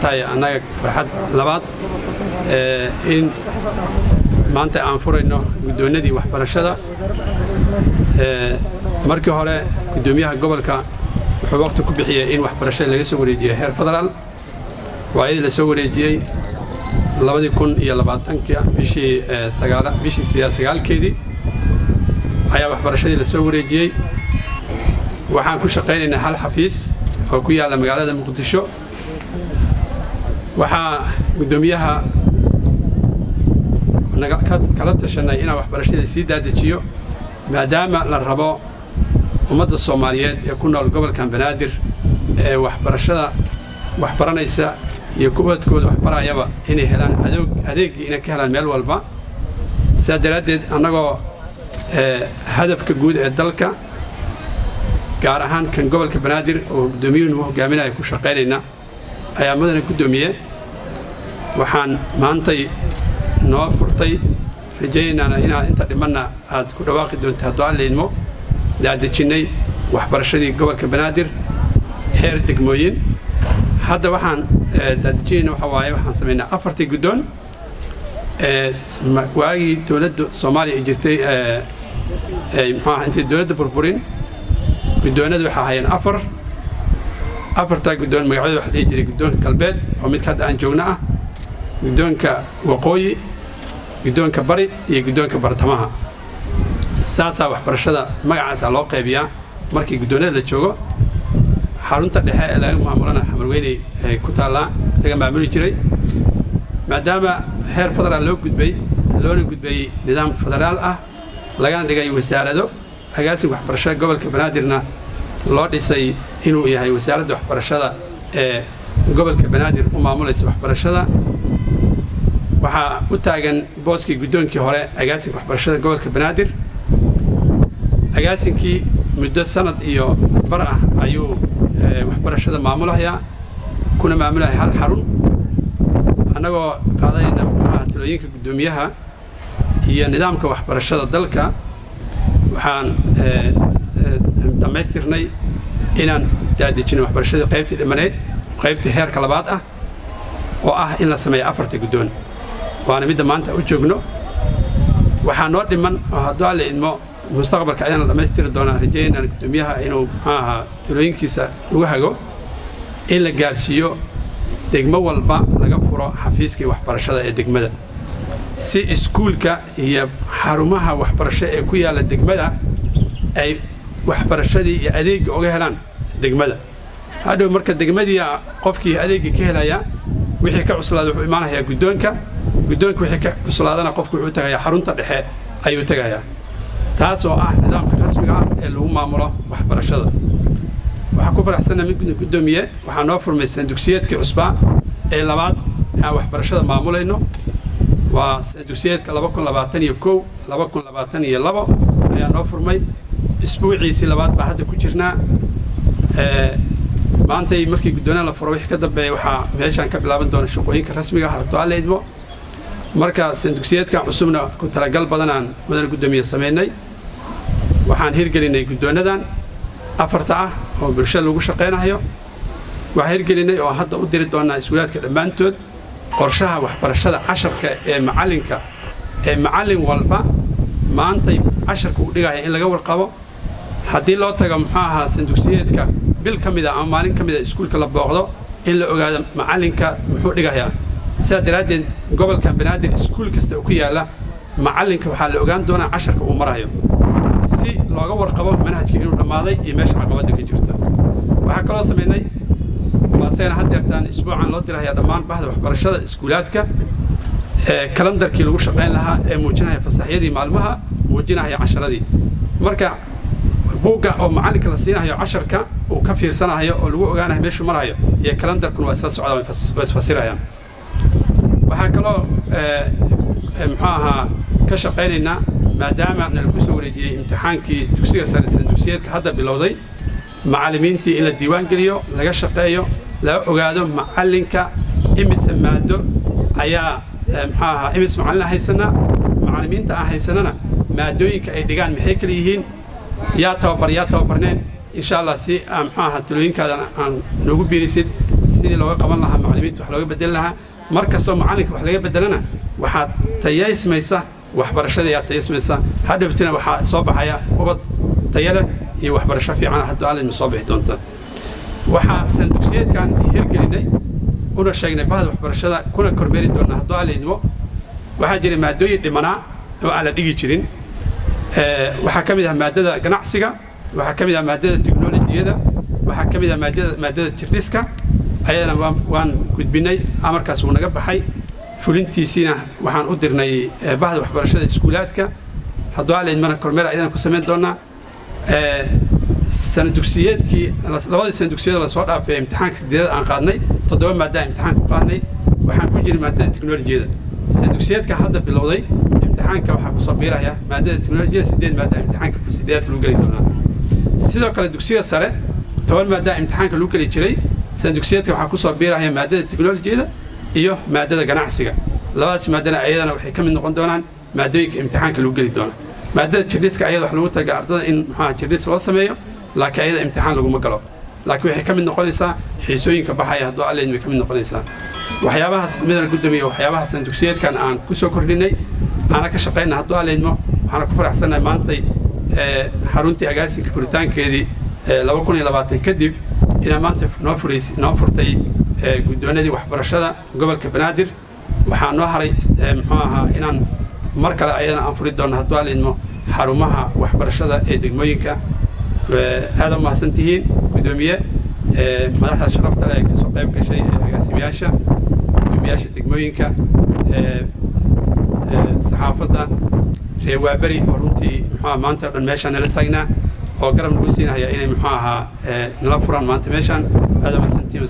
Tahay annaga farxad labaad in maanta aan furayno guddoonnadii waxbarashada. Markii hore guddoomiyaha gobolka wuxuu waqti ku bixiyey in waxbarashada laga soo wareejiyey heer federaal. Waa iyadii la soo wareejiyey 2020-ka, bishii bishii sideedaad 9-keedii ayaa waxbarashadii la soo wareejiyey. Waxaan ku shaqaynaynaa hal xafiis oo ku yaalla magaalada Muqdisho. Waxaa guddoomiyaha kala tashanay inaan waxbarashadii sii daadejiyo, maadaama la rabo ummadda Soomaaliyeed ee ku nool gobolkan Banaadir ee waxbarashada waxbaranaysa iyo kuwadkooda waxbarayaba inay helaan adeeggii, inay ka helaan meel walba. Sidaa daraaddeed, annagoo hadafka guud ee dalka, gaar ahaan kan gobolka Banaadir oo guddoomiyuhu hogaaminaya, ku shaqaynayna, ayaa, mudane guddoomiye, waxaan maantay noo furtay, rajaynaana inaad inta dhimanna aad ku dhawaaqi doonta hadduu Alla idmo, daadejinnay waxbarashadii gobolka Banaadir heer degmooyin. Hadda waxaan daadejinayna waxa waaye, waxaan samaynaa afartii guddoon. Waagii dowladda Soomaaliya ay jirtay, muxuu aha, intay dowladda burburin, guddoonada waxaa ahaayeen afar. Afartaa guddoon magacyada waxa dhihi jiray: guddoonka galbeed oo midka hadda aan joogno ah, guddoonka waqooyi, guddoonka bari iyo guddoonka bartamaha. Saasaa waxbarashada magacaasaa loo qaybiyaa markii guddoonada la joogo. Xarunta dhexe ee laga maamulana Xamarweyney ay ku taallaa, laga maamuli jiray. Maadaama heer federaal loo gudbay, loona gudbay nidaam federaal ah, lagana dhigay wasaarado, agaasinka waxbarashada gobolka Banaadirna loo dhisay inuu yahay wasaaradda waxbarashada ee gobolka Banaadir u maamulaysa waxbarashada, waxaa u taagan booskii guddoonkii hore agaasinka waxbarashada gobolka Banaadir. Agaasinkii muddo sanad iyo bar ah ayuu waxbarashada maamulahayaa, kuna maamulaya hal xarun. Annagoo qaadanayna, muxuaha, talooyinka guddoomiyaha iyo nidaamka waxbarashada dalka, waxaan dhammaystirnay inaan daadejino waxbarashadii qaybtii dhimaneyd, qaybtii heerka labaad ah, oo ah in la sameeyo afarta guddoon, waana midda maanta u joogno. Waxaa noo dhiman oo hadduu Alla idmo mustaqbalka ayaan la dhammaystiri doonaa, rajaynaan guddoomiyaha inuu, muxuu ahaa, talooyinkiisa ugu hago, in la gaarsiiyo degmo walba, laga furo xafiiskii waxbarashada ee degmada, si iskuulka iyo xarumaha waxbarasho ee ku yaalla degmada ay waxbarashadii iyo adeegga uga helaan degmada. Hadhow marka degmadii qofkii adeeggii ka helayaa, wixii ka cuslaada wuxuu imaanayaa guddoonka. Guddoonka wixii ka cuslaadana qofku wuxuu tagayaa xarunta dhexe ayuu tagayaa, taas oo ah nidaamka rasmiga ah ee lagu maamulo waxbarashada. Waxaan ku faraxsanna, guddoomiye, waxaa noo furmay sanadugsiyeedkii cusbaa ee labaad aan waxbarashada maamulayno. Waa sanadugsiyeedka 2021, 2022 ayaa noo furmay. Isbuuciisii labaad baa hadda ku jirnaa. Maantay markii guddoonada la furo wixii ka dambeeya, waxaa meeshaan ka bilaaban doona shaqooyinka rasmiga ah hadduu Alla idmo. Marka sanadugsiyeedkan cusubna ku talagal badanaan, mudane guddoomiye, samaynay. Waxaan hirgelinay guddoonadan afarta ah oo bulshada lagu shaqaynayo. Waxaan hirgelinay oo hadda u diri doonaa iskuulaadka dhammaantood qorshaha waxbarashada casharka ee macallinka, ee macallin walba maantay casharka uu dhigaya in laga warqabo. Haddii loo tago, muxuu ahaa, sandugsiyeedka bil ka mid a ama maalin ka mid a iskuulka la booqdo, in la ogaado macallinka muxuu dhigayaa. Sidaa daraaddeed, gobolkan Banaadir iskuul kasta oo ku yaalla, macallinka waxaa la ogaan doonaa casharka uu marayo, si looga warqabo manhajka inuu dhammaaday iyo meesha caqabadda ka jirto. Waxaa kaloo samaynay, waa isagana haddeertaan isbuucan loo dirahayaa dhammaan bahda waxbarashada iskuulaadka, ee kalandarkii lagu shaqayn lahaa ee muujinaya fasaxyadii maalmaha, muujinaya casharadii. Marka buugga oo macallinka la siinahayo casharka uu ka fiirsanayo oo lagu ogaanayo meeshuu marayo iyo kalandarkuna waa isla socdaan, waa isfasirayaan. Waxaa kaloo, muxuu ahaa, ka shaqaynaynaa, maadaama nalaku soo wareejiyey imtixaankii dugsiga sare sandugsiyeedka hadda bilowday, macallimiintii in la diiwaan geliyo, laga shaqeeyo, laga ogaado macallinka imise maado ayaa, muxuu ahaa, imise macallin haysanaa, macallimiinta aan haysanana maadooyinka ay dhigaan maxay kala yihiin, yaa tababar, yaa tababarneen. Insha Allah, si muxuu ahaa, talooyinkaadan aan noogu biirisid si Sidii looga qaban lahaa macallimiinta, wax looga bedeli lahaa. Mar kastoo macallinka wax laga bedelana, waxaad tayaysmaysa waxbarashada ayaa tayaysmaysa. Hadhowtina waxaa soo baxaya ubad tayo leh iyo waxbarasho fiican hadduu Alla idmo soo bixi doonta. Waxaa sanadugsiyeedkan hirgelinay una sheegnay bahda waxbarashada, kuna kormeeri doonaa hadduu Alla idmo. Waxaa jira maadooyin dhimanaa oo aan la dhigi jirin. Waxaa ka mid ah maadada ganacsiga, waxaa ka mid ah maadada teknolojiyada, waxaa ka mid ah maadada jirdhiska. Ayadana waan gudbinay, amarkaas wuu naga baxay, fulintiisiina waxaan u dirnay bahda waxbarashada iskuulaadka. Hadduu Alla idmana kormeer ayadana ku samayn doonaa. Sanadugsiyeedkii, labadii sanadugsiyeed lasoo dhaafay, imtixaanka sideedad aan qaadnay, toddoba maaddaa imtixaanka ku qaadnay. Waxaan ku jiray maadada teknolojiyada. Sanadugsiyeedka hadda bilowday imtixaanka waxaa kusoo biiraya maadada teknolojiyada. Sideed maaddaa imtixaanka sideedaadka lagu geli doonaa. Sidoo kale dugsiga sare 10 maaddaa imtixaanka lagu geli jiray. Sanadugsiyeedka waxaa kusoo biiraya maadada teknolojiyada iyo maadada ganacsiga. Labadaas maadana ayadana waxay ka mid noqon doonaan maadooyinka imtixaanka lagu geli doona. Maadada jirdhiska ayada wax lagu taga ardada in muxuaha jirdhis loo sameeyo, laakiin ayada imtixaan laguma galo, laakiin waxay ka mid noqonaysaa xiisooyinka baxaya hadduu Alla idmo ka mid noqonaysaa. Waxyaabahaas, midana guddoomiye, waxyaabahaas sanadugsiyeedkan aan ku soo kordhinay aana ka shaqayna hadduu Alla idmo. Waxaana ku faraxsannahay maantay xaruntii agaasinka furitaankeedii 2020 kadib inaa maanta noo furays noo furtay guddoonadii waxbarashada gobolka Banaadir. Waxaa noo haray muxuu ahaa inaan mar kale ayadana aan furi doonno hadduu Alla idmo xarumaha waxbarashada ee degmooyinka. Aada u mahadsan tihiin, guddoomiye, madaxda sharafta leh ee kasoo qayb gashay, agaasimayaasha, guddoomiyaasha degmooyinka, saxaafadda reer Waaberi oo runtii muxuu maanta o dhan meeshaan nala taagnaa oo garab nagu siinaya inay muxuu ahaa nala furaan maanta meeshaan. Aada u mahadsantihiin.